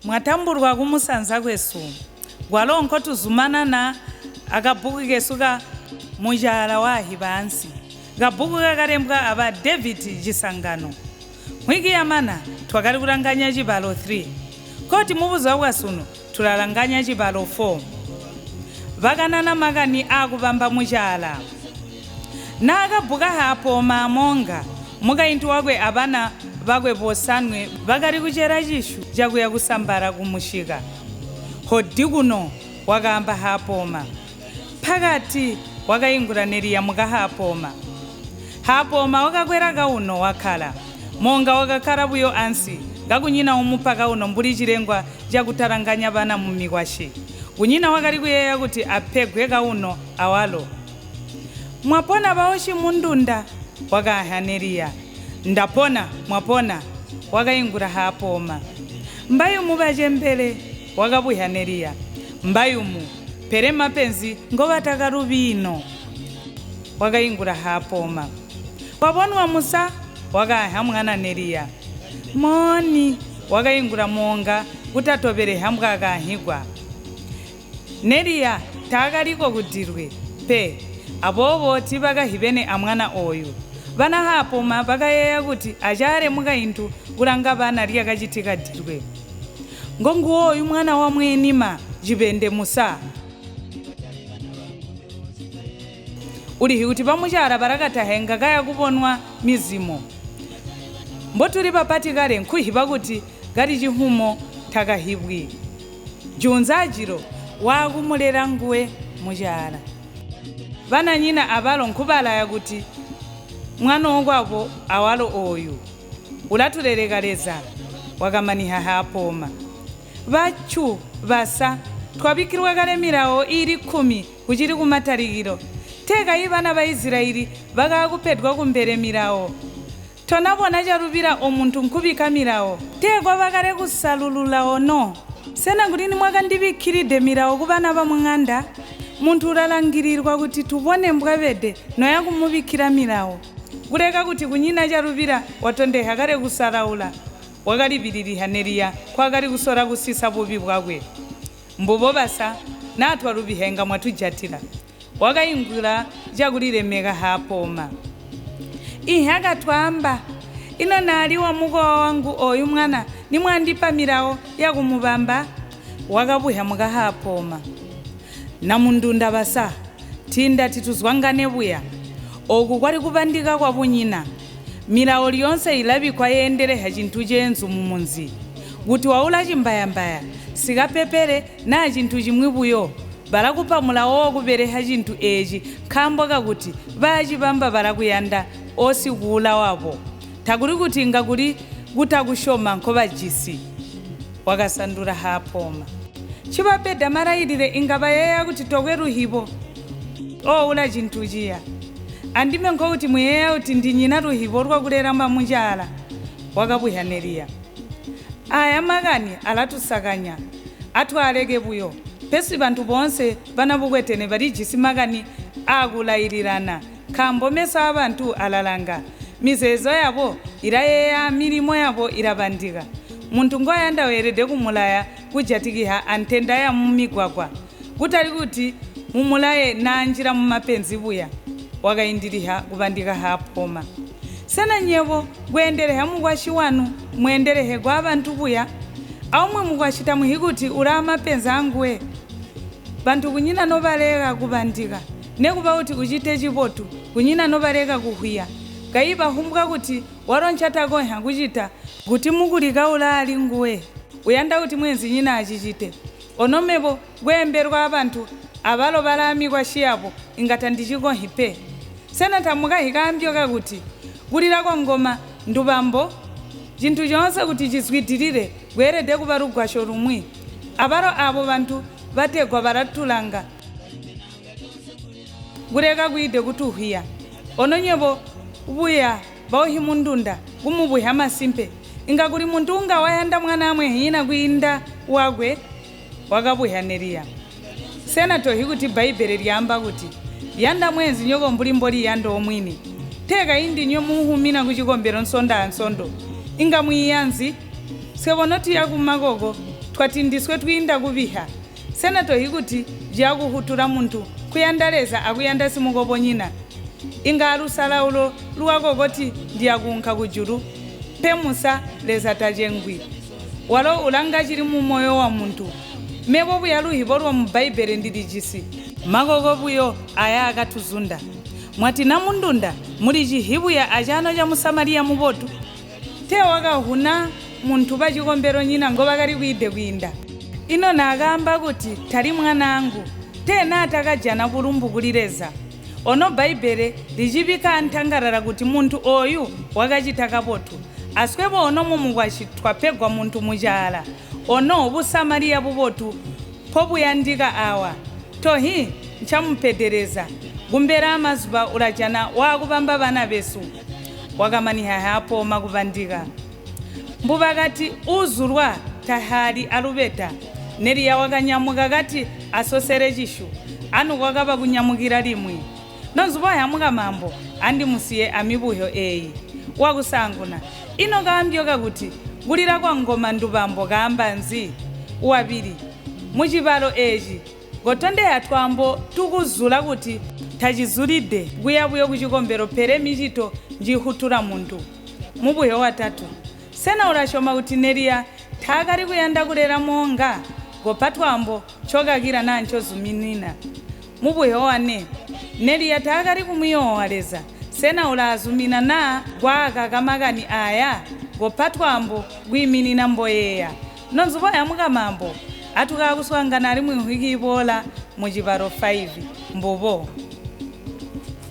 Mwatambulwa kumusanza kwesu, kwalo nkotuzumanana akabbuku kesu ka Mucaala wa Ahibaansi, kabbuku kakalembwa aba David Chisangano. Mvwiki yamana twakali kulanganya cibalo 3. Nkoti mubuzuba bwasunu tulalanganya cibalo 4. Bakanana makani aakubamba mucaala. Naakabbuka Haapooma amoonga, mukaintu wakwe abana bakwe bosanwe bakali kucela cishu cakuya kusambala kumusyika. Hodi kuno, wakaamba Haapooma. Mpakati, wakaingula Neliya muka Haapooma. Haapooma wakakwela kauno wakkala. Moonga wakakkala buyo ansi, kakunyina umupa kauno mbuli cilengwa cakutalanganya bana mumikwasyi. Kunyina wakali kuyeeya kuti apegwe kauno awalo. Mwapona bausyi Mundunda? wakaanha Neliya. Ndapona, mwapona, wakaingula Haapooma. Mbayumu bacembele? wakabuhya Neliya. Mbayumu, pele mapenzi ngobatakalubi ino, wakaingula Haapooma. Wabonwa musa? wakaanha mwana Neliya. Mooni, wakaingula Moonga kutatobelehya mbwaakaanhigwa. Neliya taakaliko kudilwe, pe, aboobo tiibakahibene amwana ooyu. Bana Haapooma bakayeeya kuti acaale mukaintu kulanga bana lyakacitika dilwe. Ngonguwe ooyu mwana wa mweenima, Cibende musa. Ulihi kuti bamucaala balakataha inga kaya kubonwa mizimo. Mbotuli bapati kale nkuhiba kuti kali cihumo takahibwi. Juunza ajilo waakumulela nguwe mucaala. Bananyina abalo nkubalaya kuti mwanookwabo awalo ooyu. Ulatuleleka Leza, wakamaniha Haapooma. Baccu, basa, twabikkilwa kale milawo iili kkumi kucili kumatalikilo. Tee kayi bana ba Isilayeli bakaakupedwa kumbele milawo? Tonabona calubila omuntu nkubikka milawo? Tee kwaba kale kusalulula ono? Sena kuli nimwakandibikkilide milawo kubana bamuŋanda? Muntu ulalangililwa kuti tubone mbwabede noya kumubikkila milawo. Kuleka kuti kunyina calubila watondehya kale kusalaula, wakalibililiha Neliya nkwaakali kusola kusisa bubi bwakwe. Mbubo basa, naa twalubihya inga mwatujatila. Wakaingula cakulilemeka Haapooma. Inhya katwaamba, ino naali wamukowa wangu ooyu mwana nimwandipa milawo yakumubamba? Wakabuhya muka Haapooma. Namundunda basa, tiindati tuzwangane buya. Ooku kwali kubandika kwabunyina. Milawo lyoonse ilabikkwa yeendelehya cintu ceenzu mumunzi. Kuti waula cimbayambaya, sikapepele naa cintu cimwi buyo, balakupa mulawo wakubelehya cintu eeci nkaambo kakuti baacibamba balakuyanda osikuula wabo. Takuli kuti inga kuli kutakusyoma nkobajisi, wakasandula Haapooma. Ncibapeda malailile inga bayeeya kuti tokwe luhibo oula cintu ciya. Andime nkokuti muyeeya kuti ndinyina luhibo lwakulela bamucaala? Wakabuhya Neliya. Aaya makani alatusakanya. Atwaaleke buyo. Pesi bantu boonse banabukwetene balijisi makani aakulaililana, nkaambo meso aabantu alalanga, mizeezo yabo ilayeeya amilimo yabo ilabandika. Muntu ngoyanda weelede kumulaya kujatikiha antenda yamumigwagwa, kutali kuti mumulaye naanjila mumapenzi buya, wakaindiliha kubandika Haapooma. Sena nywebo kweendelehya mukwasyi wanu mweendelehegwa abantu buya? Aumwi mukwasyi tamuhi kuti ulaa mapenzi aanguwe? Bantu kunyina nobaleka kubandika. Nekuba kuti ucite cibotu, kunyina nobaleka kuhwiya. Kayi bahumbwa kuti walo ncatakonhya kucita kuti mukuli kaula ali nguwe, uyanda kuti mweenzinyina acicite. Ono mebo kweembelwa abantu abalo balaa mikwasyi yabo inga tandicikonhyi pe. Sena tamukahi kaambyo kakuti, Kulila kwangoma ndubambo? Cintu coonse kuti cizwidilile kweelede kuba lugwasyo lumwi. Abalo aabo bantu bategwa balatulanga kuleka kwiide kutuhwiya. Ono nywebo buya bauhimundunda kumubuhya masimpe, inga kuli muntu unga wayanda mwanaa mwenhinyina kwiinda wakwe? Wakabuhya Neliya. Sena tohi kuti Bbaibbele lyaamba kuti, Yanda mweenzinyoko mbuli mboliyanda omwini? Tee kayi ndinywe muuhumina kucikombelo nsondo ansondo. Inga mwiiya nzi? Swebo notuya kumakoko. Twati ndiswe twiinda kubiha. Sena tohi kuti ciyakuhutula muntu kuyanda Leza akuyanda simukobonyina? Inga alusalaulo lwako koti ndiyakuunka kujulu. Pe musa Leza tacengwi. Walo ulanga cili mumoyo wa muntu. Mebo buya luhibo lwamu Bbaibbele ndilijisi. Makoko buyo aya akatuzunda. Mwati namundunda muli cihibuya acaano ca Musamaliya mubotu? Tee wakahuna muntu bacikombelonyina ngobakali kwiide kwiinda. Ino naakaamba kuti tali mwanaangu, tee naatakajana bulumbu kuli Leza. Ono Bbaibbele licibikka antangalala kuti muntu ooyu wakacita kabotu. Aswebo ono mumukwasyi twapegwa muntu mucaala. Ono Busamaliya bubotu mpobuyandika aawa. Tohi ncamupede Leza. Kumbele aamazuba ulajana waakubamba bana besu. Wakamaniha haapooma kubandika. Mbubakati uuzulwa tahaali alubeta. Neliya wakanyamuka kati asosele cishu. Anu kwakaba kunyamukila limwi. Nonzuboya mukamambo andimusiye amibuhyo eeyi. Wakusaanguna, ino kaambyo kakuti kulila kwa ngoma ndubambo kaamba nzi? Wabili, mucibalo eeci kotondeya twaambo tukuzula kuti tacizulide kuya buyo kucikombelo pele micito njiihutula muntu. Mubuhyo watatu, sena ulasyoma kuti Neliya taakali kuyanda kulela moonga? Kopa twaambo ncokakila naa ncozuminina. Mubuhyo wane, Neliya taakali kumuyoowa Leza. Sena ulaazumina naa kwaakaka makani aaya? Kopa twaambo kwiiminina mboyeeya. Nonzuboya mukamambo atukaakuswaangana alimwi mvwiki iboola mucibalo 5. Mbubo.